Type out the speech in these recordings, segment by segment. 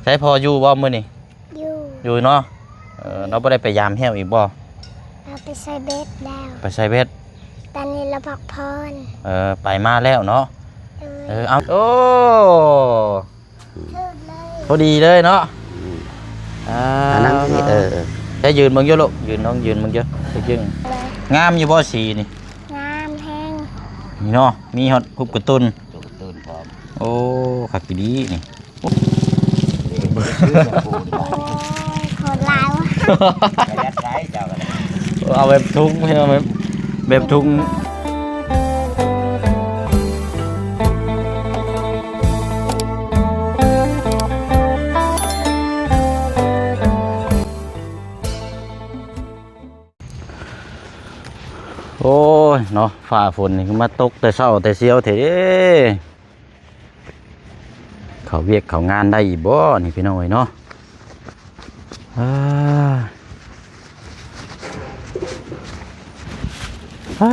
ໃສພໍ່ຢູ່ບໍ່ມື້ນີ້? ຢູ່ ຢູ່ເນາະ. ເອີ ລາວບໍ່ໄດ້ໄປຢາມແຮ້ວອີກບໍ່? ລາວໄປໃສ່ເບັດແລ້ວ ໄປໃສ່ເບັດ. ຕອນນີ້ລາວພັກຜ່ອນ. ເອີ ໄປມາແລ້ວເນາະ. ເອີ ເອີ ເອົາ ໂອ້ ຖືກເລີຍ ພໍດີເລີຍເນາະ. ອືມ ອ່າ ອັນນັ້ນ ເອີ ໃຊ້ຢືນເບິ່ງຢູ່ລູກ ຢືນ ລອງຢືນເບິ່ງຢູ່ ຖືກຢືນ. ເອີ ງາມຢູ່ບໍ່ສີນີ້? ງາມແຮງ ນີ້ເນາະ ມີຮອດຮູບກາຕູນ ກາຕູນພ້ອມ. ໂອ້ ຄັກອີ່ຫຼີນີ້. ໂອ້ຍ ໂຄດຫຼາຍວ່ະ ປະຢັດໄດ້ເຈົ້າກໍໄດ້ ເອົາແບບທຸງ ເອົາແບບ ແບບທຸງ. ໂອ້ຍເນາະ ຟ້າຝົນນີ້ມາຕົກແຕ່ເຊົ້າແຕ່ຊຽວແທ້ເດ້. ເຂົ້າວຽກເຂົ້າງານໄດ້ອີກບໍ່ນີ້ພີ່ນ້ອງເອີຍເນາະ? ອ່າ ອ່າ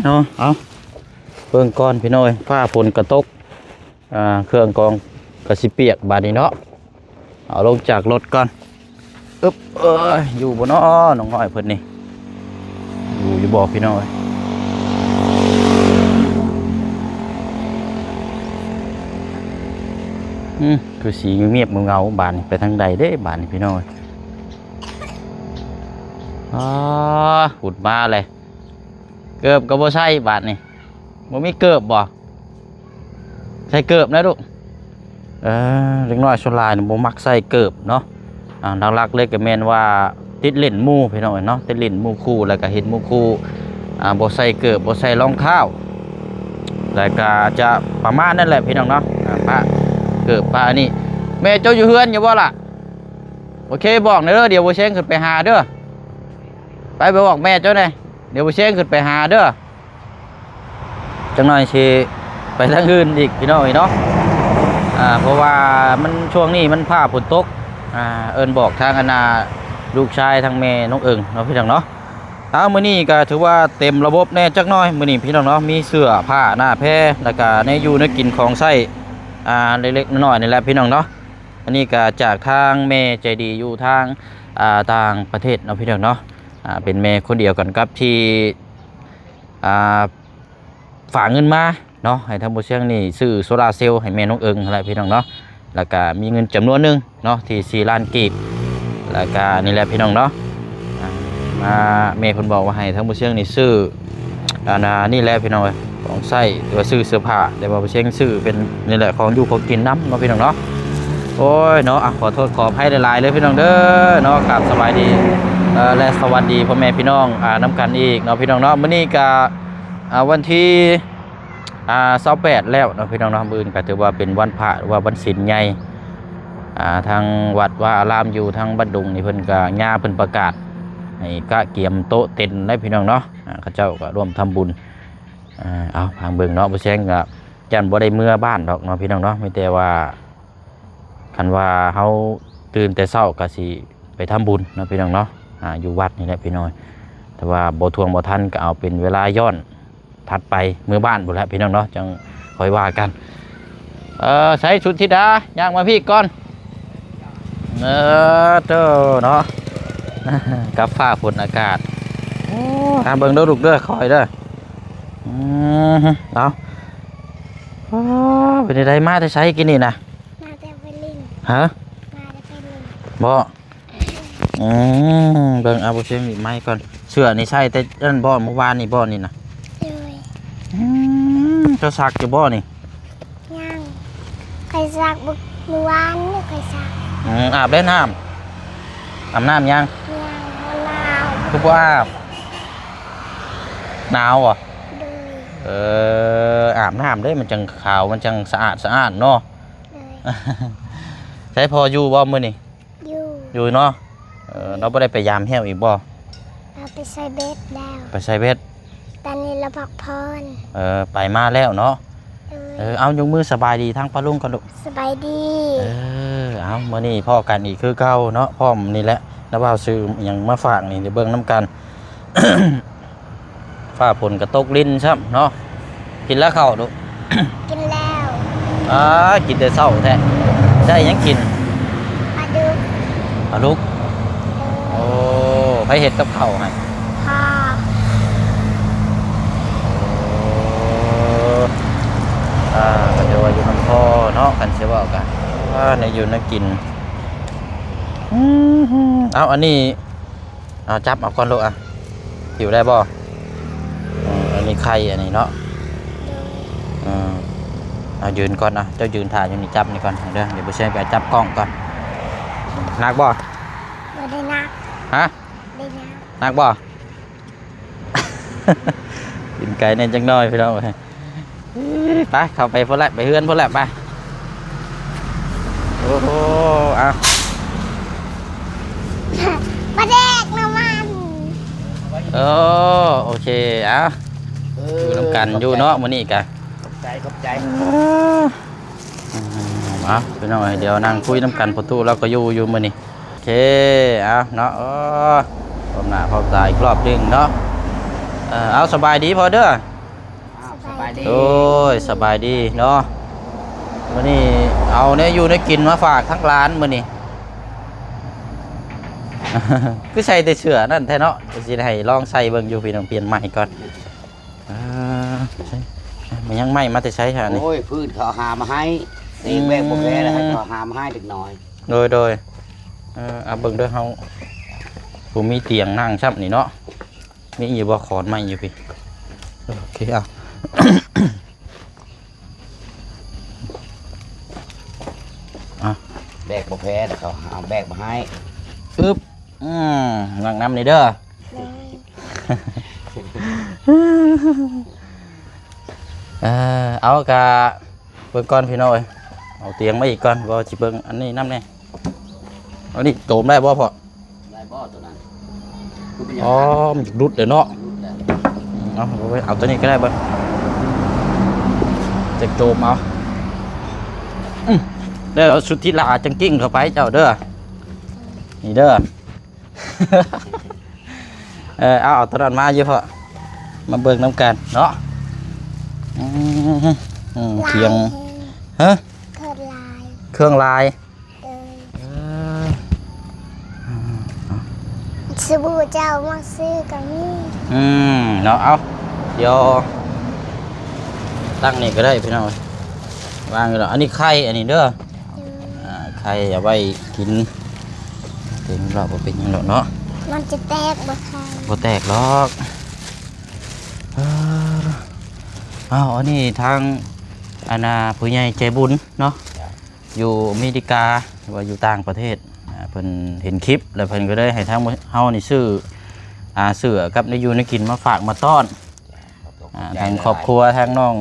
ເນາະ ເອົາ ເບິ່ງກ່ອນພີ່ນ້ອງເອີຍ ຟ້າຝົນກະຕົກ ອ່າ ເຄື່ອງກອງກະຊິປຽກບາດນີ້ເນາະ. ເອົາລົງຈາກລົດກ່ອນ. ອຶບ ເອີຍ ຢູ່ບໍ່ນໍນ້ອງນ້ອຍເພິ່ນນີ້? ຢູ່ຢູ່ບໍ່ພີ່ນ້ອງເອີຍ? ອືມ ຄືຊິງຽບເຫງົາໆ ບາດນີ້ໄປທາງໃດເດ້ບາດນີ້ພີ່ນ້ອງເອີຍ? ອາ ຫຸດມາແຫຼະ ເກີບກໍບໍ່ໃສ່ບາດນີ້. ບໍ່ມີເກີບບໍ່? ໃສ່ເກີບນະລູກ. ເອີ ເດັກນ້ອຍສ່ວນຫຼາຍນີ້ບໍ່ມັກໃສ່ເກີບເນາະ. ອ່າ ຫຼັກໆເລີຍກໍແມ່ນວ່າຕິດຫຼິ້ນໝູ່ພີ່ນ້ອງເອີຍເນາະ ຕິດຫຼິ້ນໝູ່ຄູ່ ແລ້ວກໍເຫັນໝູ່ຄູ່ ອ່າ ບໍ່ໃສ່ເກີບ ບໍ່ໃສ່ລອງເທົ້າ ແລ້ວກໍຈະປະມານນັ້ນແຫຼະພີ່ນ້ອງເນາະ. ອ່າ ປະເກີບປະອັນນີ້. ແມ່ເຈົ້າຢູ່ເຮືອນຢູ່ບໍ່ລະ? ໂອເຄ ບອກແດ່ເດີ ດຽວບໍ່ແຊງຂຶ້ນໄປຫາເດີ. ໄປ ໄປບອກແມ່ເຈົ້າແດ່ ດຽວບໍ່ແຊງຂຶ້ນໄປຫາເດີ. ຈັກໜ່ອຍຊິໄປທາງອື່ນອີກພີ່ນ້ອງເອີຍເນາະ. ອ່າ ເພາະວ່າມັນ ຊ່ວງນີ້ມັນຟ້າຝົນຕົກ. ອ່າ ເອີ້ນບອກທາງອັນນ່າ ລູກຊາຍທາງແມ່ນ້ອງເອີງເນາະພີ່ນ້ອງເນາະ. ເອົາ ມື້ນີ້ກໍຖືວ່າເຕັມລະບົບແດ່ຈັກໜ່ອຍ ມື້ນີ້ພີ່ນ້ອງເນາະ. ມີເສື້ອຜ້າໜ້າແພ ແລ້ວກໍແນວຢູ່ແນວກິນຂອງໃຊ້ ອ່າ ເລັກໆນ້ອຍໆນີ້ແຫຼະພີ່ນ້ອງເນາະ. ອັນນີ້ກໍຈາກທາງແມ່ໃຈດີຢູ່ທາງ ອ່າ ຕ່າງປະເທດເນາະພີ່ນ້ອງເນາະ. ອ່າ ເປັນແມ່ຄົນດຽວກັນກັບທີ່ ອ່າ ຝາກເງິນມາເນາະ ໃຫ້ທາງບໍ່ຊຽງນີ້ຊື້ໂຊລາເຊວໃຫ້ແມ່ນ້ອງເອີງຫັ້ນແຫຼະພີ່ນ້ອງເນາະ. ແລ້ວກະມີເງິນຈຳນວນໜຶ່ງເນາະ ທີ່ສີ່ລ້ານກີບ. ແລ້ວກະນີ້ແຫຼະພີ່ນ້ອງເນາະ ອ່າ ມາ ແມ່ເພິ່ນບອກວ່າໃຫ້ທາງບໍ່ຊຽງນີ້ຊື້ ອັນນ່າ ນີ້ແຫຼະພີ່ນ້ອງເອີຍ ຂອງໃຊ້ ຫຼືວ່າຊື້ເສື້ອຜ້າ ແຕ່ວ່າບໍ່ຊຽງຊື້ເປັນນີ້ແຫຼະ ຂອງຢູ່ຂອງກິນນຳເນາະພີ່ນ້ອງເນາະ. ໂອ້ຍເນາະ ອ່ະ ຂໍໂທດຂໍອະໄພຫຼາຍໆເດີພີ່ນ້ອງເດີເນາະ. ກາບສະບາຍດີ ເອີ ແລະ ສະຫວັດດີພໍ່ແມ່ພີ່ນ້ອງ ອ່າ ນຳກັນອີກເນາະພີ່ນ້ອງເນາະ. ມື້ນີ້ກະ ອ່າ ວັນທີ ອ່າ ຊາວແປດແລ້ວເນາະພີ່ນ້ອງເນາະ. ມື້ອື່ນກໍຖືວ່າເປັນວັນພະ ຫຼືວ່າວັນສິນໃຫຍ່. ອ່າ ທາງວັດວາອາລາມຢູ່ທາງບ້ານດຸງນີ້ ເພິ່ນກໍ ຍ່າເພິ່ນປະກາດໃຫ້ກະກຽມໂຕະເຕັນໄດ້ພີ່ນ້ອງເນາະ. ອ່າ ເຂົາເຈົ້າກໍຮ່ວມທຳບຸນ. ອ່າ ເອົາ ຟັງເບິ່ງເນາະ ບໍ່ແຊງກໍຢ້ານບໍ່ໄດ້ເມືອບ້ານດອກເນາະພີ່ນ້ອງເນາະ. ມີແຕ່ວ່າ ຄັນວ່າເຮົາຕື່ນແຕ່ເຊົ້າກໍຊິໄປທຳບຸນເນາະພີ່ນ້ອງເນາະ ອ່າ ຢູ່ວັດນີ້ແຫຼະພີ່ນ້ອງ. ແຕ່ວ່າບໍ່ທ່ວງບໍ່ທັນກໍເອົາເປັນເວລາຍ້ອນຖັດໄປ ເມືອບ້ານພຸ້ນແຫຼະພີ່ນ້ອງເນາະ ຈັ່ງຄ່ອຍວ່າກັນ. ເອີ ໃສສຸດທິດາ ຍ່າງມາພີ້ກ່ອນ. ເອີ ໂທ້ເນາະ ກັບຟ້າຝົນອາກາດ. ໂອ້ ຫາເບິ່ງເດີລູກເດີ ຄ່ອຍເດີ. ອືມ ເອົາ ອໍ ເປັນໃດ ມາແຕ່ໃສກິນນີ້ນະ? ມາແຕ່ໄປຫຼິ້ນ. ຮະ? ມາແຕ່ໄປຫຼິ້ນ. ບໍ່? ອືມ ເບິ່ງ ເອົາ ບໍ່ຊຽງ ມີໄມ້ກ່ອນ. ເສື້ອນີ້ໃສ່ແຕ່ນັ້ນບໍ່? ມື້ວານນີ້ບໍ່ນີ້ນະ? ໂດຍ. ອືມ ເຈົ້າຊັກຢູ່ບໍ່ນີ້? ຍັງ. ຂ້ອຍຊັກມື້ ມື້ວານນີ້ຂ້ອຍຊັກ. ອືມ ອາບແລ້ວນ້ຳ? ອາບນ້ຳຍັງ? ຍັງ. ມັນໜາວ. ຄືບໍ່ອາບ? ໜາວບໍ່? ໂດຍ. ເອີ ອາບນ້ຳເດ້ ມັນຈັ່ງຂາວ ມັນຈັ່ງສະອາດສະອ້ານເນາະ. ໂດຍ. ໃສພໍ່ຢູ່ບໍ່ມື້ນີ້? ຢູ່. ຢູ່ເນາະ. ເອີ ລາວບໍ່ໄດ້ໄປຢາມແຮ້ວອີກບໍ່? ລາວໄປໃສ່ເບັດແລ້ວ. ໄປໃສ່ເບັດ. ຕອນນີ້ລາວພັກຜ່ອນ. ເອີ ໄປມາແລ້ວເນາະ. ໂດຍ. ເອີ ເອົາ ຍົກມືສະບາຍດີທາງປ້າລຸງກ່ອນລູກ. ສະບາຍດີ. ເອີ ເອົາ ມື້ນີ້ພໍ້ກັນອີກຄືເກົ່າເນາະ ພ້ອມນີ້ແຫຼະ ລາວເອົາຊື້ຫຍັງມາຝາກນີ້ ໄດ້ເບິ່ງນຳກັນ. ຟ້າຝົນກໍຕົກລິນຊ້ຳເນາະ. ກິນແລ້ວເຂົ້າລູກ? ກິນແລ້ວ. ອາ ກິນແຕ່ເຊົ້າແທ້. ໄດ້ຫຍັງກິນ? ລູກ ໂອ້ ໃຜເຮັດກັບເຂົ້າໃຫ້? ພໍ່. ໂອ້ ອ່າ ກໍຖືວ່າຢູ່ນຳພໍ່ເນາະ ຄັນຊິເວົ້າກະ ອ່າ ແນວຢູ່ແນວກິນ. ອືມ ເອົາ ອັນນີ້ ເອົາ ຈັບເອົາກ່ອນລູກ ອ່ະ ຫິ້ວໄດ້ບໍ່? ເອີ ອັນນີ້ໄຂ່ ອັນນີ້ເນາະ. ໂດຍ. ເອີ ເອົາ ຢືນກ່ອນ ອ່ະ ເຈົ້າຢືນຖ້າຢູ່ນີ້ ຈັບນີ້ກ່ອນເດີ ດຽວບໍ່ແຊງໄປຈັບກ້ອງກ່ອນ. ໜັກບໍ່? ບໍ່ໄດ້ໜັກ. ຮະ? ບໍ່ໄດ້ໜັກ. ໜັກບໍ່? ກິນໄກ່ແດ່ຈັກໜ້ອຍ ພີ່ນ້ອງເອີຍ. ໄປ ເຂົ້າໄປພຸ້ນແຫຼະ ໄປເຮືອນພຸ້ນແຫຼະ ໄປ. ໂອ້ໂຫ ເອົາ ປາແດກນ້ຳມັນ. ເອີ ໂອເຄ ເອົາ ເອີ ຢູ່ນຳກັນຢູ່ເນາະ ມື້ນີ້ກະ ຂອບໃຈ ຂອບໃຈ. ເອີ ເອົາ ພີ່ນ້ອງເອີຍ ດຽວນັ່ງຄຸຍນຳກັນ ພໍ່ຕູ້ລາວກໍຢູ່ ຢູ່ມື້ນີ້. ໂອເຄ ເອົາເນາະ ເອີ ພ້ອມໜ້າພ້ອມຕາອີກຮອບໜຶ່ງເນາະ. ເອີ ເອົາ ສະບາຍດີພໍ່ເດີ. ອ້າວ ສະບາຍດີ. ໂອ້ຍ ສະບາຍດີເນາະ. ມື້ນີ້ເອົາແນວຢູ່ແນວກິນມາຝາກທັງຫຼານມື້ນີ້. ຄືໃສ່ແຕ່ເສື້ອນັ້ນແທ້ເນາະ. ຊິໃຫ້ລອງໃສ່ເບິ່ງຢູ່ພີ່ນ້ອງ ປ່ຽນໃໝ່ກ່ອນ. ອ່າ ໃສ່ ມັນຍັງໃໝ່ມາແຕ່ໃສຊະນີ້? ໂອ້ຍ ພື້ນເຂົາຫາມາໃຫ້ ອືມ ເອງແບກບໍ່ແພ້ແລ້ວ ໃຫ້ເຂົາຫາມາໃຫ້ເດັກນ້ອຍ. ໂດຍ ໂດຍ. ເອີ ເອົາເບິ່ງເດີ ເຮົາບໍ່ມີຕຽງນັ່ງຊ້ຳນີ້ເນາະ. ມີຢູ່ບໍ່? ຂອນໄມ້ຢູ່ພີ້. ໂອເຄ ເອົາ ເອົາ ແບກບໍ່ແພ້ ເຂົາເອົາແບກມາໃຫ້. ອຶບ ອືມ ນັ່ງນຳນີ້ເດີ. ໂດຍ. ເອີ ເອົາ ກະເບິ່ງກ່ອນພີ່ນ້ອງເອີຍ ເອົາຕຽງມາອີກກ່ອນ ວ່າຊິເບິ່ງອັນນີ້ນຳແດ່. ອັນນີ້ໂຈມໄດ້ບໍ່ພໍ່? ໄດ້ບໍ່ຕົວນັ້ນ? ອໍ ມັນຫຼຸດເດ້ເນາະ. ເອົາ ເອົາຕົວນີ້ກໍໄດ້ເບິ່ງ ຈັກໂຈມເອົາ. ອືມ ເດີ ເອົາສຸດທີ່ຫຼ້າຈັ່ງກິ້ງເຂົ້າໄປເຈົ້າເດີ ນີ້ເດີ. ເອີ ເອົາ ເອົາຕົວນັ້ນມາຢູ່ພໍ່ ມາເບິ່ງນຳກັນເນາະ. ອືມ ອືມ ຫຼາຍ ທຽງ ແຮງ ຮະ? ເຄື່ອງຫຼາຍ ເຄື່ອງຫຼາຍ. ເອີ ເອີ ສະບູເຈົ້າມັກຊື້ກໍມີ ອືມ ເນາະ. ເອົາ ດຽວຕັ້ງນີ້ກໍໄດ້ພີ່ນ້ອງ ວາງຢູ່ດອກ. ອັນນີ້ໄຂ່ ອັນນີ້ເດີ ໂດຍ. ອ່າ ໄຂ່ເອົາໄວ້ກິນ ເປັນລອກ ບໍ່ເປັນຫຍັງດອກເນາະ. ມັນຈະແຕກບໍ່ໄຂ່? ບໍ່ແຕກດອກ. ເອີ ອ້າວ ອັນນີ້ທາງ ອັນນ່າ ຜູ້ໃຫຍ່ໃຈບຸນເນາະ ຢູ່ອາເມລິກາ ຫຼືວ່າຢູ່ຕ່າງປະເທດ ອ່າ ເພິ່ນເຫັນຄລິບ ແລ້ວເພິ່ນກໍເລີຍໃຫ້ທາງເຮົານີ້ຊື້ ອ່າ ເສື້ອກັບແນວຢູ່ແນວກິນມາຝາກມາຕ້ອນ ອ່າ ທາງຄອບຄົວ ທາງນ້ອງ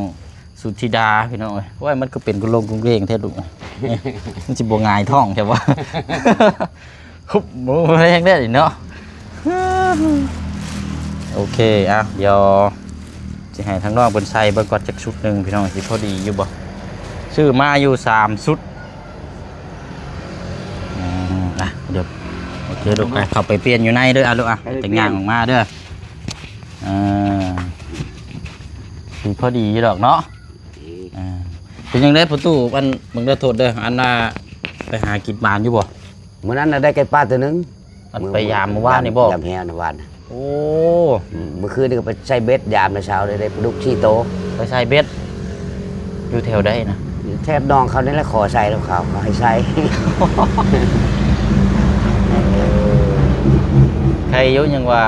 ສຸທິດາ ພີ່ນ້ອງເອີຍ. ໂອ້ຍ ມັນກໍເປັນກຸລົງກຸງເລງແທ້ລູກ ມັນຊິບໍ່ຫງາຍທ້ອງແທ້ບໍ່? ຄຸບໝູແຮງແດ່ນີ້ເນາະ. ໂອເຄ ອ່ະ ດຽວຊິໃຫ້ທາງນ້ອງເພິ່ນໃສ່ເບິ່ງກ່ອນຈັກຊຸດໜຶ່ງ ພີ່ນ້ອງ ຊິພໍດີຢູ່ບໍ່? ຊື້ມາຢູ່ສາມຊຸດ. ອືມ ອ່ະ ດຽວ ໂອເຄລູກ ໄປ ເຂົ້າໄປປ່ຽນຢູ່ໃນເດີ ອ່ະລູກ ອ່ະ ໄປປ່ຽນ ຈັ່ງຍ່າງອອກມາເດີ. ເອີ ຊິພໍດີຢູ່ດອກເນາະ. ອ່າ ເປັນຈັ່ງໃດພໍ່ຕູ້ ອັນ ເບິ່ງເດີ ໂທດເດີ ອັນນ່າ ໄປຫາກິນໝານຢູ່ບໍ່? ມື້ນັ້ນນະໄດ້ໄກ່ປ່າຕົວໜຶ່ງ ອັນໄປຍາມມື້ວານນີ້ບໍ່? ຍາມແຮວນະວານ. ໂອ້ ອືມ ມື້ຄືນນີ້ກໍໄປໃສ່ເບັດ ຍາມໃນເຊົ້າໄດ້ ໄດ້ປາດຸກສີ່ໂຕ. ໄປໃສ່ເບັດຢູ່ແຖວໃດນະ? ຢູ່ແຖບໜອງເຂົານີ້ແຫຼະ ຂໍໃສ່ນຳເຂົາ ເຂົາໃຫ້ໃສ່. ເອີ ໃຄຢູ່ ຍັງວ່າ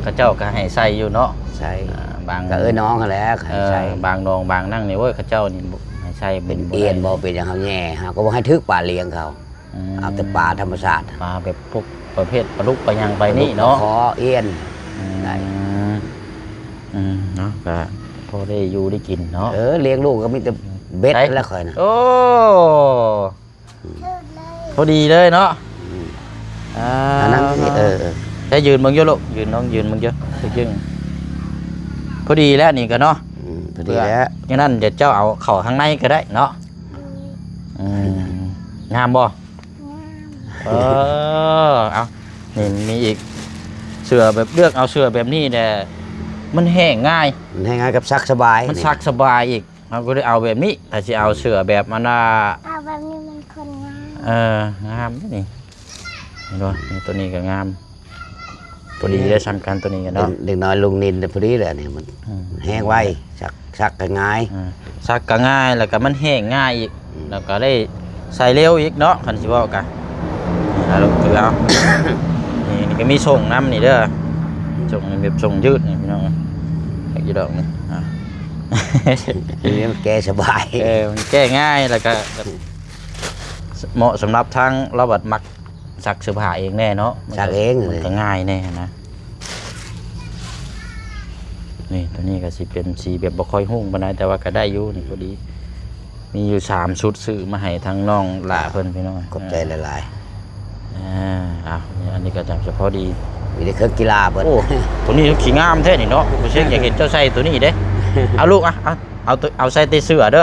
ເຂົາເຈົ້າກໍໃຫ້ໃສ່ຢູ່ເນາະ. ໃສ່ ອ່າ ບາງ ກໍເອີ້ນນ້ອງຫັ້ນແຫຼະ ໃຫ້ໃສ່. ເອີ ບາງໜອງບາງນັ້ນນີ້ ໂອ້ຍ ເຂົາເຈົ້ານີ້ໃຫ້ໃສ່ ເປັນ ເປັນ ບໍ່ໄດ້ ອ່ຽນບໍ່ ເປັນຫຍັງ ເຮົາແຍ່ ເຮົາກໍບໍ່ໃຫ້ຖືກປາລ້ຽງເຂົາ. ອືມ ເອົາແຕ່ປາທຳມະຊາດ ປາແບບພວກປະເພດປາດຸກປາຫຍັງໄປນີ້ເນາະ. ປາດຸກ ປາຄໍ ອ່ຽນ ອືມ ໄດ້. ອືມ ເນາະ ກະພໍໄດ້ຢູ່ໄດ້ກິນເນາະ. ເອີ ລ້ຽງລູກກໍມີແຕ່ເບັດ ໃສ ແລ້ວຂ້ອຍນະ. ໂອ້ ອືມ ພໍດີເລີຍເນາະ. ອືມ ອ່າ ອັນນັ້ນ ເອີ ໃຊ້ຢືນເບິ່ງຢູ່ລູກ ຢືນ ລອງຢືນເບິ່ງຢູ່ ຢືນ ພໍດີແລ້ວນີ້ກໍເນາະ. ອືມ ພໍດີແລ້ວ ຢ່າງນັ້ນດຽວເຈົ້າເອົາເຂົ້າທາງໃນກໍໄດ້ເນາະ. ອືມ ງາມບໍ່? ງາມ. ເອີ ເອົາ ນີ້ມີອີກ ເສື້ອແບບ ເລືອກເອົາເສື້ອແບບນີ້ແຫຼະ ມັນແຫ້ງງ່າຍ ມັນແຫ້ງງ່າຍກັບຊັກສະບາຍ ມັນຊັກສະບາຍອີກ. ເຮົາກໍໄດ້ເອົາແບບນີ້ ຖ້າຊິເອົາເສື້ອແບບອັນນ່າ ເອົາແບບນີ້ມັນຄົນງາມ. ເອີ ງາມນີ້. ເຫັນບໍ່? ນີ້ ໂຕນີ້ກໍງາມ ພໍດີເດ້ ສ່ຳກັນໂຕນີ້ກໍເນາະ. ເດັກ ເດັກນ້ອຍລຸງນິນ ພໍດີແຫຼະນີ້ ມັນ ອືມ ແຫ້ງໄວ ຊັກ ຊັກກໍງ່າຍ ອ່າ ຊັກກໍງ່າຍ ແລ້ວກໍມັນແຫ້ງງ່າຍອີກ ອືມ ແລ້ວກໍໄດ້ໃສ່ເລັວອີກເນາະ ຄັນຊິເວົ້າກະ ເອົາ ຖືເອົາ ນີ້ ນີ້ກໍມີສົ່ງນຳນີ້ເດີ ສົ່ງແບບສົ່ງຍືດນີ້ພີ່ນ້ອງ ຈັກຢູ່ດອກນີ້ ອ່າ ນີ້ມັນແກ້ສະບາຍ ເອີ ມັນແກ້ງ່າຍ ແລ້ວກໍເໝາະສຳລັບທາງລາວ ບັດມັກ ຊັກເສື້ອຜ້າເອງແດ່ເນາະ ມັນກໍ ຊັກເອງ ມັນກໍງ່າຍແດ່ນະ. ນີ້ ໂຕນີ້ກໍຊິເປັນສີແບບບໍ່ຄ່ອຍຮຸ່ງປານໃດ ແຕ່ວ່າກໍໄດ້ຢູ່ ນີ້ພໍດີ ມີຢູ່ສາມຊຸດ ຊື້ມາໃຫ້ທາງນ້ອງຫຼ້າເພິ່ນພີ່ນ້ອງ ຂອບໃຈຫຼາຍໆ ອ່າ ເອົາ ນີ້ ອັນນີ້ກໍຈຳສະເພາະດີ ມີແຕ່ເຄື່ອງກິລາເບິດ. ໂອ້ ໂຕນີ້ຄືງາມແທ້ນີ້ເນາະ ບໍ່ຊຽງຢາກເຫັນເຈົ້າໃສ່ໂຕນີ້ເດ້ ເອົາລູກ ອ່ະ ເອົາ ເອົາໂຕ ເອົາໃສ່ແຕ່ເສື້ອເດີ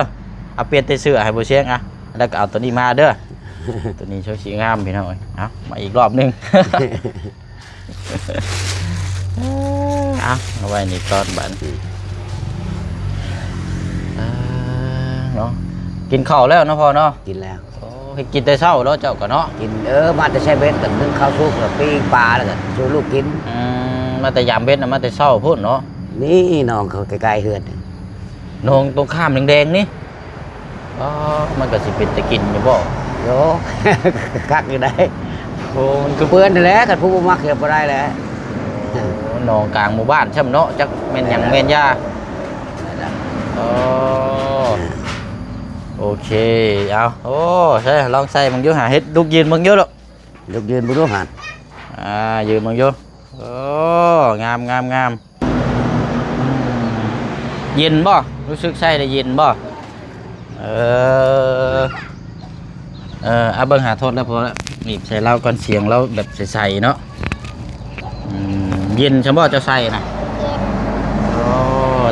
ເອົາປ່ຽນແຕ່ເສື້ອໃຫ້ບໍ່ຊຽງ ອ່ະ ແລ້ວກໍເອົາໂຕນີ້ມາເດີ ໂຕນີ້ໂຊກສີງາມພີ່ນ້ອງເອີຍ ເອົາ ມາອີກລອບໜຶ່ງ ເອົາ ເອົາໄວ້ນີ້ກ່ອນບາດນີ້ ອ່າ ເນາະ ກິນເຂົ້າແລ້ວເນາະພໍ່ເນາະ? ກິນແລ້ວ ໂອ້ ເຮັດກິນແຕ່ເຊົ້າເນາະ ເຈົ້າກໍເນາະ ກິນ ເອີ ມາແຕ່ໃສ່ເບັດ ກໍໜຶ້ງເຂົ້າສຸກ ແລ້ວປີ້ງປາ ແລ້ວກໍສູ່ລູກກິນ ອືມ ມາແຕ່ຢາມເບັດນະ ມາແຕ່ເຊົ້າພຸ້ນເນາະ ນີ້ໜອງເຂົາໃກ້ໆເຮືອນ ໜອງຕົງຂ້າມແດງໆນີ້ ອໍ ມັນກໍຊິເປັນຕາກິນຢູ່ບໍ່? ໂອ້ ຄັກຢູ່ໃດ໋ ໂອ້ ມັນຄືເປື້ອນຫັ້ນແຫຼະ ຄັນຜູ້ບໍ່ມັກກໍບໍ່ໄດ້ແຫຼະ ໂອ້ ໜອງກາງໝູ່ບ້ານຊ້ຳເນາະ ຈັກແມ່ນຫຍັງແມ່ນຢາ ອໍ ໂອເຄ ເອົາ ໂອ້ ໃສ່ ລອງໃສ່ເບິ່ງຢູ່ຫາ ເຮັດ ລູກຢືນເບິ່ງຢູ່ລູກ ລູກຢືນເບິ່ງດູຫັ້ນ ອ່າ ຢືນເບິ່ງຢູ່ ໂອ້ ງາມ ງາມ ງາມ ເຢັນບໍ່? ຮູ້ສຶກໃຊ້ແລ້ວເຢັນບໍ່? ເອີ ເອີ ເອົາເບິ່ງຫາໂທດແລ້ວ ພໍແລ້ວ ໜີບໃສ່ລາວກ່ອນ ສຽງລາວແບບໃສໆເນາະ ອືມ ເຢັນຊັ້ນບໍ່ ເຈົ້າໃສ່ນະ? ເຢັນ ໂອ້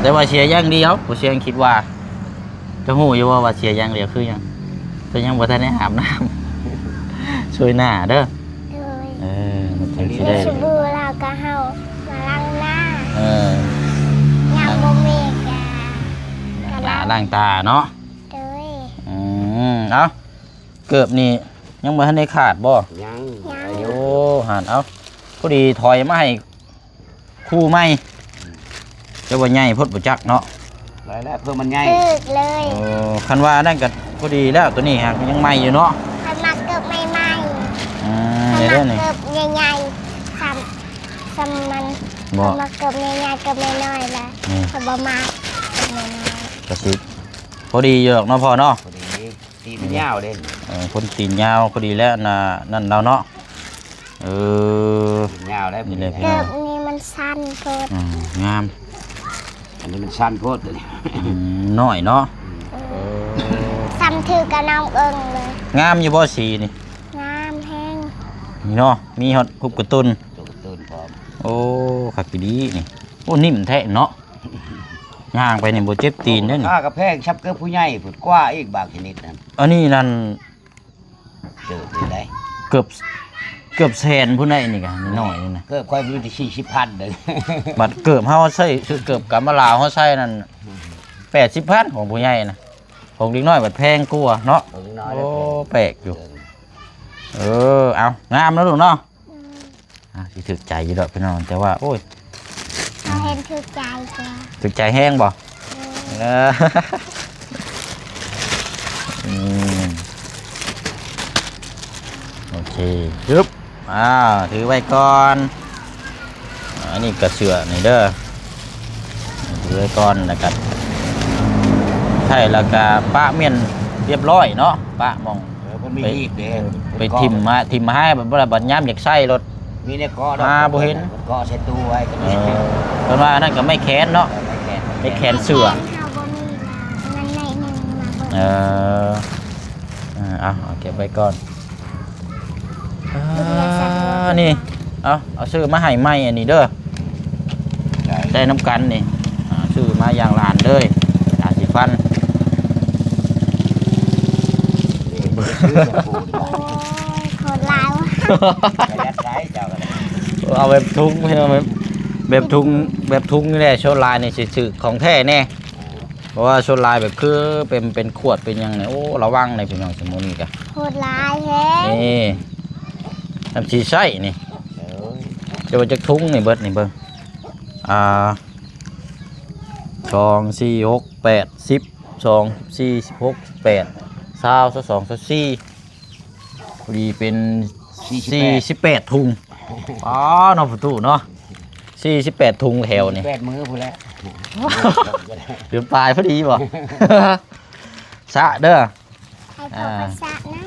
ແຕ່ວ່າເສຍຢ່າງດຽວ ຜູ້ຊຽງຄິດວ່າ ເຈົ້າຮູ້ຢູ່ບໍ່ວ່າເສຍຢ່າງດຽວຄືຫຍັງ? ເຈົ້າຍັງບໍ່ທັນໄດ້ອາບນ້ຳ ຊ່ວຍໜ້າເດີ ໂດຍ ເອີ ມັນຈັ່ງຊິໄດ້ ສົມມຸດວ່າລາວກະເຮົາມາລ້າງໜ້າ ເອີ ຍາມບໍ່ມີກະ ກະລ້າງ ລ້າງຕາເນາະ ໂດຍ ອືມ ເອົ້າ ເກີບນີ້ຍັງບໍ່ທັນໄດ້ຂາດບໍ່? ຍັງ ຍັງ ໂອ້ ຫັ້ນ ເອົ້າ ພໍດີຖອຍມາໃຫ້ ຄູ່ໃໝ່ ແຕ່ວ່າໃຫຍ່ໂພດບໍ່ຈັກເນາະ ໄດ້ແລ້ວ ເພີ່ມມັນໃຫຍ່ ຖືກເລີຍ ໂອ້ ຄັນວ່ານັ້ນກໍພໍດີແລ້ວ ໂຕນີ້ຫາກຍັງໃໝ່ຢູ່ເນາະ ຂ້ອຍມັກເກີບໃໝ່ໆ ອືມ ຂ້ອຍມັກເກີບໃຫຍ່ໆ ຊ້ຳ ຊ້ຳມັນ ບໍ່ ຂ້ອຍມັກເກີບໃຫຍ່ໆ ເກີບນ້ອຍໆ ລະ ອືມ ຂ້ອຍບໍ່ມັກເກີບນ້ອຍໆ ກໍຊິພໍດີຢູ່ດອກເນາະພໍ່ເນາະ ພໍດີ ຕີນມັນຍາວເດ້ ເອີ ຄົນຕີນຍາວ ພໍດີແລ້ວ ອັນນ່າ ນັ້ນລາວເນາະ ເອີ ຍາວໄດ໋ ນີ້ແຫຼະພີ່ນ້ອງ ເກີບນີ້ມັນສັ້ນໂພດ ອືມ ງາມ ອັນນີ້ມັນສັ້ນໂພດ ຕົວນີ້ ອືມ ນ້ອຍເນາະ ເອີ ສ່ຳຖືກກັບນ້ອງເອິງເລີຍ ງາມຢູ່ບໍ່ສີນີ້? ງາມແຮງ ນີ້ເນາະ ມີຮອດຮູບກາຕູນ ກາຕູນພ້ອມ ໂອ້ ຄັກອີ່ຫຼີນີ້ ໂອ້ ນິ້ມແທ້ເນາະ ຍ່າງໄປນີ້ບໍ່ເຈັບຕີນເດ້ນີ້ ລາຄາກໍແພງ ສ່ຳເກີບຜູ້ໃຫຍ່ພຸ້ນກວ່າອີກ ບາງຊະນິດນັ້ນ ອັນນີ້ນັ້ນ ເກີບນີ້ໄດ໋ ເກືອບ ເກືອບແສນພຸ້ນໄດ໋ ນີ້ກະນ້ອຍນີ້ນະ ເກີບຂ້ອຍມີແຕ່ສີ່ສິບພັນເດ້ ບັດເກີບເຮົາໃຊ້ ຊື້ເກີບກຳມະລາວເຮົາໃຊ້ນັ້ນ ແປດສິບພັນ ຂອງຜູ້ໃຫຍ່ນະ ຂອງເດັກນ້ອຍບັດແພງກວ່າເນາະ ຂອງເດັກນ້ອຍ ໂອ້ ແພງ ແປກຢູ່ ເອີ ເອົາ ງາມເນາະລູກເນາະ ອືມ ອ່າ ຊິຖືກໃຈຢູ່ດອກພີ່ນ້ອງ ແຕ່ວ່າ ໂອ້ຍ ເຮົາເຫັນຖືກໃຈກວ່າ ຖືກໃຈແຮງບໍ່? ເອີ ເອີ ອືມ ໂອເຄ ຮຶບ ອ່າ ຖືໄວ້ກ່ອນ ອ່າ ອັນນີ້ກະເສື້ອນີ້ເດີ ຖືໄວ້ກ່ອນ ແລ້ວກະ ໃຊ້ແລ້ວກະປະມ້ຽນຮຽບຮ້ອຍເນາະ ປະໝ່ອງ ເອີ ເພິ່ນມີ ໄປ ຮີດເດ້ ໄປຖິ້ມມາ ຖິ້ມມາໃຫ້ ບັດ ບັດຍາມຢາກໃຊ້ໂລດ ມີແນວເກາະດອກ ຫາບໍ່ເຫັນ ເກາະໃສ່ຕູ້ໄວ້ກໍມີ ເອີ ເພິ່ນວ່າອັນນັ້ນກໍໄມ້ແຂນເນາະ ເອີ ໄມ້ແຂນ ໄມ້ແຂນເສື້ອ ເຮົາບໍ່ມີລະ ອັນນັ້ນໜ້ອຍໜຶ່ງມາເບິ່ງ ເອີ ເອີ ເອົາ ເອົາເກັບໄວ້ກ່ອນ ອ່າ ນີ້ ເອົາ ເອົາຊື້ມາໃຫ້ໃໝ່ອັນນີ້ເດີ ໃຊ້ນຳກັນນີ້ ອ່າ ຊື້ມາຢ່າງລະອັນເລີຍ ຢາສີຟັນ ໂອ້ຍ ໂຄດຫຼາຍວ່າ ປະຢັດໄດ໋ເຈົ້າກໍໄດ້ ເອົາແບບຖົງ ເອົາແບບ ແບບຖົງ ແບບຖົງນີ້ແຫຼະ ສ່ວນຫຼາຍນີ້ຊິຊື້ຂອງແທ້ແດ່ ເພາະວ່າສ່ວນຫຼາຍແບບຄືເປັນ ເປັນຂວດເປັນຫຍັງນີ້ ໂອ້ ລະວັງເດ້ພີ່ນ້ອງ ຊຸມມື້ນີ້ກະໂຄດຫຼາຍແຮງ ນີ້ ນ້ຳສີໃຊ້ນີ້ ໂອ້ຍ ຈະວ່າຈັກທຸງນີ້ເບິດນີ້ເບິ່ງ ອ່າ ສອງ ສີ່ ຫົກ ແປດ ສິບ ສອງ ສິບສີ່ ສິບຫົກ ສິບແປດ ຊາວ ຊາວສອງ ຊາວສີ່ ພໍດີເປັນສີ່ສິບແປດ ສີ່ສິບແປດທຸງ. ອໍ ເນາະ ປະຕູເນາະ ສີ່ສິບແປດທຸງແຖວນີ້ ແປດມື້ພຸ້ນແຫຼະ ເດືອນປາຍພໍດີບໍ່? ສະເດີ ໃຫ້ພໍ່ ອ່າ ໄປສະນຳ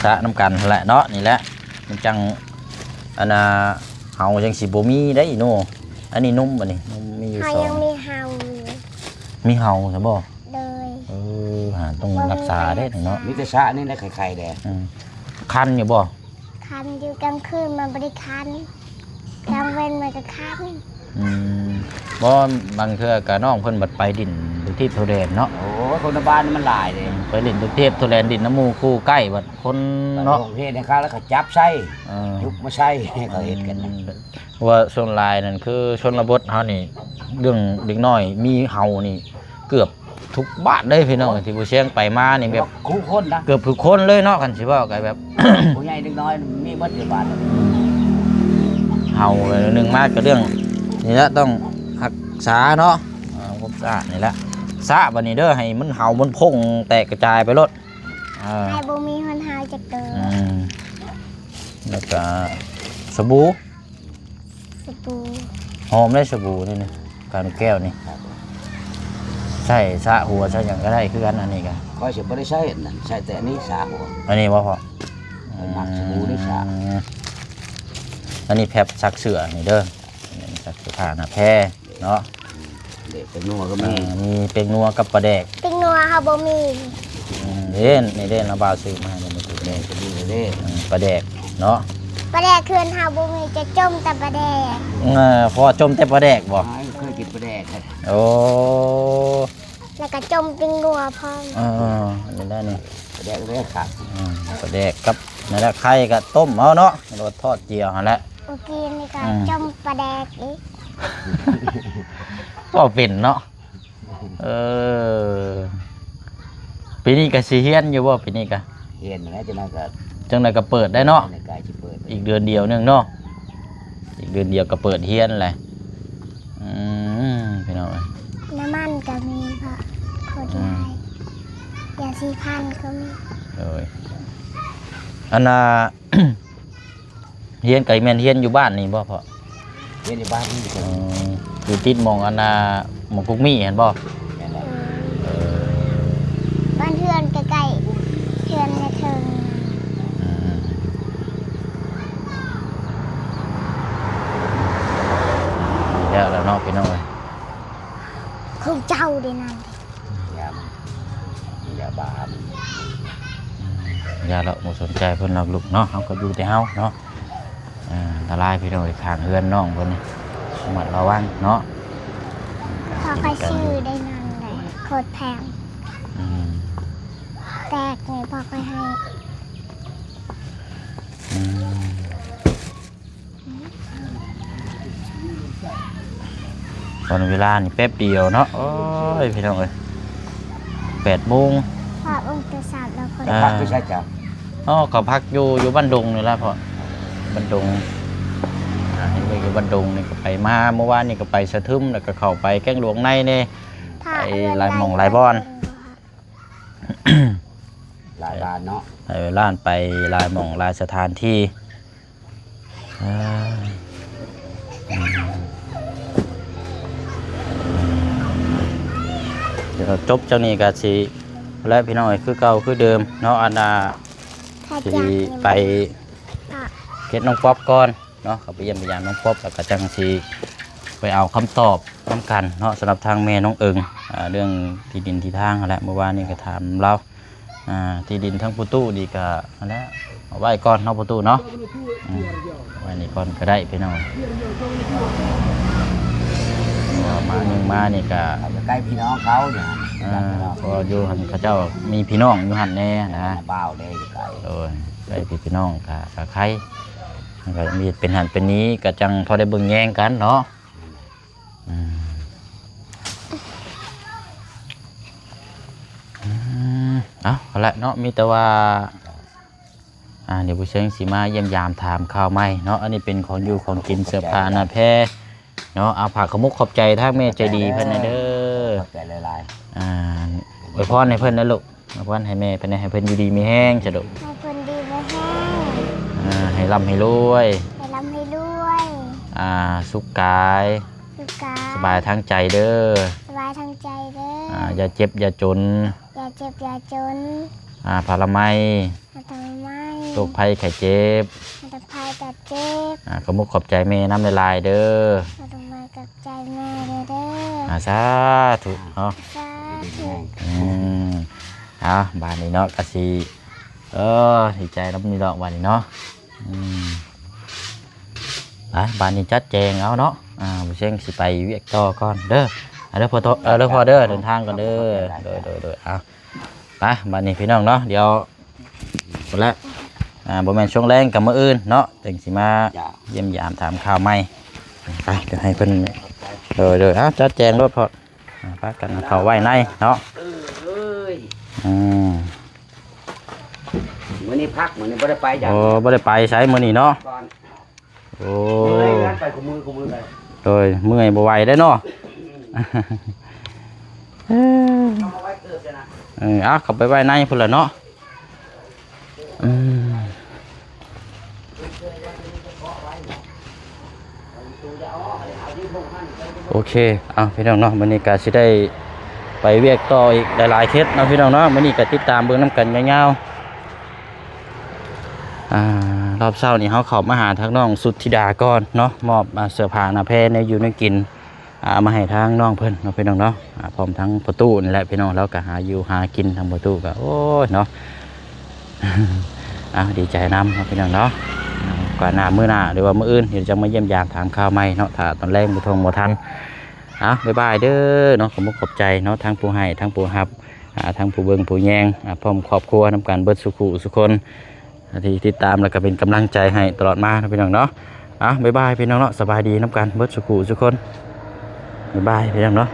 ສະນຳກັນຫັ້ນແຫຼະເນາະ ນີ້ແຫຼະ ມັນຈັ່ງ ອັນນ່າ ເຫົ່າຈັ່ງຊິບໍ່ມີໄດ໋ອີໂນ. ອັນນີ້ນົມ ອັນນີ້ນົມມີຢູ່ ເຮົາ ສອງ ຍັງມີເຫົ່າຢູ່ ມີເຫົ່າຊະບໍ່? ໂດຍ ເອີ ຫາຕ້ອງ ບໍ່ມີ ລັກສາເດ້ເນາະ ມີແຕ່ສະນີ້ແຫຼະໄຂ່ໆແດ່ ອືມ ຄັນຢູ່ບໍ່? ຄັນຢູ່ ກາງຄືນມັນບໍ່ໄດ້ຄັນ ກາງເວັນມັນກໍຄັນ ອືມ ບໍ່ ບາງເທື່ອກໍນ້ອງເພິ່ນບັດໄປດິນທຸກທີບທົ່ວແດນເນາະ ໂອ້ຍ ຄົນໃນບ້ານນີ້ມັນຫຼາຍເດ້ ອືມ ໄປຫຼິ້ນທຸກທີບທົ່ວແດນ ດິນນຳໝູ່ຄູ່ໃກ້ບັດຄົນເນາະ ໂຮງເຮດໃຫ້ເຂົາແລ້ວເຂົາຈັບໃສ່ ເອີ ຍຸບມາໃສ່ ເຂົາເຮັດກັນນະ ອືມ ເພາະວ່າສ່ວນຫຼາຍນັ້ນຄືຊົນນະບົດເຮົານີ້ ເລື່ອງເດັກນ້ອຍມີເຫົ່ານີ້ເກືອບທຸກບ້ານເດ້ພີ່ນ້ອງ ໂອ້ຍ ທີ່ຜູ້ຊຽງໄປມານີ້ແບບ ແຕ່ວ່າຄູ່ຄົນນະ ເກືອບທຸກຄົນເລີຍເນາະ ຄັນຊິເວົ້າກໍແບບ ຜູ້ໃຫຍ່ເດັກນ້ອຍມີເບິດຢູ່ບ້ານ ເຮົາໜຶ່ງມາກໍເລື່ອງນີ້ລະ ຕ້ອງຮັກສາເນາະ ເອົາຄວາມສະອາດນີ້ລະ ສະບາດນີ້ເດີ ໃຫ້ມັນເຫົ່າມັນພົ່ງແຕກກະຈາຍໄປໂລດ ເອີ ໃຫ້ບໍ່ມີຄົນຫາຈັກໂຕ ອືມ ແລ້ວກໍສະບູ ສະບູ ຫອມເດ້ສະບູນີ້ນະ ການແກ້ວນີ້ ໃຊ້ສະຫົວສະຫຍັງກໍໄດ້ຄືກັນ ອັນນີ້ກໍ ຂ້ອຍຊິບໍ່ໄດ້ໃຊ້ອັນນັ້ນ ໃຊ້ແຕ່ອັນນີ້ສະຫົວ ອັນນີ້ບໍ່ພໍ່? ຂ້ອຍມັກສະບູນີ້ສະ ອືມ ອັນນີ້ແພັບຊັກເສື້ອນີ້ເດີ ອັນນີ້ຊັກເສື້ອຜ້າໜ້າແພເນາະ ເດັກ ແປ້ງນົວກໍມີ ອ່າ ມີແປ້ງນົວກັບປາແດກ ແປ້ງນົວເຮົາບໍ່ມີ ອືມ ເດ້ ນີ້ເດ້ ນ້າບ່າວຊື້ມາໃຫ້ ນີ້ປາແດກ ປາແດກກໍມີເດ້ ອືມ ປາແດກເນາະ ປາແດກເຮືອນເຮົາບໍ່ມີ ຈະຈົ່ມແຕ່ປາແດກ ເອີ ພໍ່ຈົ່ມແຕ່ປາແດກບໍ່? ອ້າຍ ເຄີຍກິນປາແດກ ໂອ້ ແລ້ວກໍຈົ່ມແປ້ງນົວພ້ອມ ເອີ ນີ້ແຫຼະນີ້ ປາແດກເດ້ຄັກ ອືມ ປາແດກກັບນັ້ນແຫຼະ ໄຂ່ກໍຕົ້ມເອົາເນາະ ຫຼືວ່າທອດຈຽວຫັ້ນແຫຼະ ມື້ກີ້ນີ້ກໍ ອືມ ຈົ່ມປາແດກອີກ ເວົ້າເປັນເນາະ ເອີ ປີນີ້ກໍຊິຮຽນຢູ່ບໍ່? ປີນີ້ກໍຮຽນແລ້ວ ຈັ່ງໃດກໍ ຈັ່ງໃດກໍເປີດໄດ້ເນາະ ໃກ້ຊິເປີດ ອີກເດືອນດຽວໜຶ່ງເນາະ ອີກເດືອນດຽວກໍເປີດຮຽນແຫຼະ ອືມ ພີ່ນ້ອງເອີຍ ນ້ຳມັນກໍມີ ເພາະຄົນຫຼາຍ ອືມ ຢາສີຟັນກໍມີ ໂດຍ ອັນນ່າ ຮຽນກໍແມ່ນຮຽນຢູ່ບ້ານນີ້ບໍ່ພໍ່? ຮຽນຢູ່ບ້ານນີ້ ອໍ ຢູ່ຕິດໝ່ອງອັນນ່າ ໝ່ອງກົກມີຫັ້ນບໍ່? ແມ່ນແຫຼະ ເອີ ບ້ານເຮືອນໃກ້ໆ ເຮືອນໃນເທິງ ອືມ ແລ້ວລະເນາະ ພີ່ນ້ອງເອີຍ ຂອງເຈົ້າເດ້ນັ້ນ ຍາມ ຢາບ້າ ຢ່າລະ ບໍ່ສົນໃຈເພິ່ນດອກລູກເນາະ ເຮົາກໍຢູ່ແຕ່ເຮົາເນາະ ອ່າ ອັນຕະລາຍພີ່ນ້ອງເອີຍ ຂ້າງເຮືອນນ້ອງເພິ່ນນີ້ ລະມັດລະວັງເນາະ ພໍ່ຂ້ອຍຊື້ໄດ້ນັ້ນແຫຼະ ໂຄດແພງ ອືມ ແຕກນີ້ພໍ່ຂ້ອຍໃຫ້ ອືມ ຕອນເວລານີ້ແປັບດຽວເນາະ ໂອ້ຍ ພີ່ນ້ອງເອີຍ ແປດໂມງ ພະອົງໂຕສັບແລ້ວ ອ່າ ພັກຢູ່ໃສເຈົ້າ? ອໍ ກໍພັກຢູ່ ຢູ່ບ້ານດົງນີ້ລະພໍ່ ບ້ານດົງ ອ່າ ເຮັດວຽກຢູ່ບ້ານດົງນີ້ ກໍໄປມາ ມື້ວານນີ້ກໍໄປສະທຶມ ແລ້ວກໍເຂົ້າໄປແກ້ງຫຼວງໃນແດ່ ໄປຫຼາຍໝ່ອງຫຼາຍບ່ອນ ຫຼາຍບ້ານເນາະ ເອີ ຫຼາຍ ໄປຫຼາຍໝ່ອງຫຼາຍສະຖານທີ່ ອ່າ ອືມ ດຽວຈົບຈາກນີ້ກໍຊິ ແລະ ພີ່ນ້ອງເອີຍ ຄືເກົ່າຄືເດີມເນາະ ອັນນ່າ ຊິໄປເຮັດນ້ອງປັອບກ່ອນເນາະ ເຂົ້າໄປຢ້ຽມໄປຢາມນ້ອງປັອບ ແລ້ວກໍຈັ່ງຊິໄປເອົາຄຳຕອບນຳກັນເນາະ ສຳລັບທາງແມ່ນ້ອງເອີງ ອ່າ ເລື່ອງທີ່ດິນທີ່ທາງຫັ້ນແຫຼະ ມື້ວານນີ້ກໍຖາມລາວ ອ່າ ທີ່ດິນທາງປະຕູນີ້ກະຫັ້ນແຫຼະ ເອົາໄວ້ກ່ອນເນາະປະຕູເນາະ ອືມ ໄວ້ນີ້ກ່ອນກໍໄດ້ພີ່ນ້ອງ ເພາະວ່າມາ ຍິງມານີ້ກະ ເຂົາກໍໃກ້ພີ່ນ້ອງເຂົາຢູ່ ອ່າ ເພາະວ່າຢູ່ຫັ້ນເຂົາເຈົ້າມີພີ່ນ້ອງຢູ່ຫັ້ນແດ່ນະ ບ່າວເດ້ຢູ່ໄກ ໂດຍ ໃກ້ພີ່ນ້ອງກະ ກະໄຄ ມັນກະມີເປັນຫັ້ນເປັນນີ້ ກະຈັ່ງພໍໄດ້ເບິ່ງແຍງກັນເນາະ. ອືມ ອືມ ເອົາ ເອົາລະເນາະ ມີແຕ່ວ່າ ອ່າ ດຽວຜູ້ເຊງຊິມາຢ້ຽມຢາມຖາມຂ່າວໃໝ່ເນາະ. ອັນນີ້ເປັນຂອງຢູ່ຂອງກິນ ເສື້ອຜ້າໜ້າແພເນາະ. ອ່າ ຝາກຂອບມຸກຂອບໃຈທາງແມ່ໃຈດີເພິ່ນແດ່ເດີ. ຂອບໃຈຫຼາຍໆ. ອ່າ ອວຍພອນໃຫ້ເພິ່ນນະລູກ. ອວຍພອນໃຫ້ແມ່ເພິ່ນ ໃຫ້ເພິ່ນຢູ່ດີມີແຮງຊະລູກ. ໃຫ້ເພິ່ນດີມີແຮງ. ອ່າ ໃຫ້ລ່ຳໃຫ້ລວຍ. ໃຫ້ລ່ຳໃຫ້ລວຍ. ອ່າ ສຸກກາຍ. ສຸກກາຍ. ສະບາຍທາງໃຈເດີ. ສະບາຍທາງໃຈເດີ. ອ່າ ຢ່າເຈັບຢ່າຈົນ. ຢ່າເຈັບຢ່າຈົນ. ອ່າ ພາລະໄມ. ພາລະໄມ. ໂລກໄພໄຂ້ເຈັບ. ໂລກໄພໄຂ້ເຈັບ. ອ່າ ຂອບມຸກຂອບໃຈແມ່ນຳຫຼາຍໆເດີ. ຂອບມຸກຂອບໃຈແມ່ເດີ. ອ່າ ສາທຸເນາະ. ສາທຸ. ອືມ ເອົາ ບາດນີ້ເນາະ ກະຊິ ເອີ ດີໃຈນຳນີ້ດອກບາດນີ້ເນາະ. ອືມ ໄປ ບາດນີ້ຈັດແຈງເອົາເນາະ. ອ່າ ບໍ່ເຊັງຊິໄປວຽກຕໍ່ກ່ອນເດີ. ເອົາເດີພໍ່ໂຕ ເອົາເດີພໍ່ເດີ ເດີນທາງກ່ອນເດີ. ໂດຍໆໆ ເອົາ ໄປ ບາດນີ້ພີ່ນ້ອງເນາະ ດຽວພຸ້ນລະ ອ່າ ບໍ່ແມ່ນຊ່ວງແລງກໍມື້ອື່ນເນາະ ຈັ່ງຊິມາຢ້ຽມຢາມຖາມຂ່າວໃໝ່. ໄປ ດຽວໃຫ້ເພິ່ນ ໂດຍໆ ເອົາ ຈັດແຈງໂລດພໍ່. ອ່າ ພາກັນເຂົ້າໄວ້ໃນເນາະ. ເອີຍ ອືມ ມື້ນີ້ພັກ ມື້ນີ້ບໍ່ໄດ້ໄປຈ້ະ. ໂອ້ ບໍ່ໄດ້ໄປໃສມື້ນີ້ເນາະ. ໂອ້ ເມື່ອຍ ງານໄປຄູ່ມື້ຄູ່ມື້ໄປ. ໂດຍ ເມື່ອຍບໍ່ໄຫວເດ້ເນາະ. ເອີ ເອົາເຂົ້າໄປໄວ້ໃນພຸ້ນລະເນາະ. ອືມ ໂອເຄ ເອົາ ພີ່ນ້ອງເນາະ ມື້ນີ້ກະຊິໄດ້ໄປວຽກຕໍ່ອີກຫຼາຍໆເຂດເນາະ ພີ່ນ້ອງເນາະ. ມື້ນີ້ກະຕິດຕາມເບິ່ງນຳກັນຍາວໆ. ອ່າ ຮອບເຊົ້ານີ້ເຮົາເຂົ້າມາຫາທາງນ້ອງສຸດທິດາກ່ອນເນາະ ມອບ ອ່າ ເສື້ອຜ້າໜ້າແພ ແນວຢູ່ແນວກິນ ອ່າ ມາໃຫ້ທາງນ້ອງເພິ່ນເນາະ ພີ່ນ້ອງເນາະ. ອ່າ ພ້ອມທັງພໍ່ຕູ້ນີ້ແຫຼະ ພີ່ນ້ອງ ລາວກໍຫາຢູ່ຫາກິນ ທາງພໍ່ຕູ້ກໍ ໂອ້ຍເນາະ. ເອົາ ດີໃຈນຳເນາະ ພີ່ນ້ອງເນາະ. ເອົາ ກວ່າໜ້າ ມື້ໜ້າ ຫຼືວ່າມື້ອື່ນ ດຽວຈະມາຢ້ຽມຢາມຖາມຂ່າວໃໝ່ເນາະ ຖ້າຕອນແລງບໍ່ທົ່ງບໍ່ທັນ. ເອົາ ບາຍບາຍເດີເນາະ ຂອບມຸກຂອບໃຈເນາະ ທັງຜູ້ໃຫ້ ທັງຜູ້ຮັບ ອ່າ ທັງຜູ້ເບິ່ງຜູ້ແຍງ ອ່າ ພ້ອມຄອບຄົວນຳກັນເບິດສູ່ຄູ່ສູ່ຄົນ ທີ່ຕິດຕາມ ແລ້ວກໍເປັນກຳລັງໃຈໃຫ້ຕະຫຼອດມາເນາະ ພີ່ນ້ອງເນາະ. ເອົາ ບາຍບາຍ ພີ່ນ້ອງເນາະ ສະບາຍດີນຳກັນເບິດສູ່ຄູ່ສູ່ຄົນ. ບາຍບາຍ ພີ່ນ້ອງເນາະ.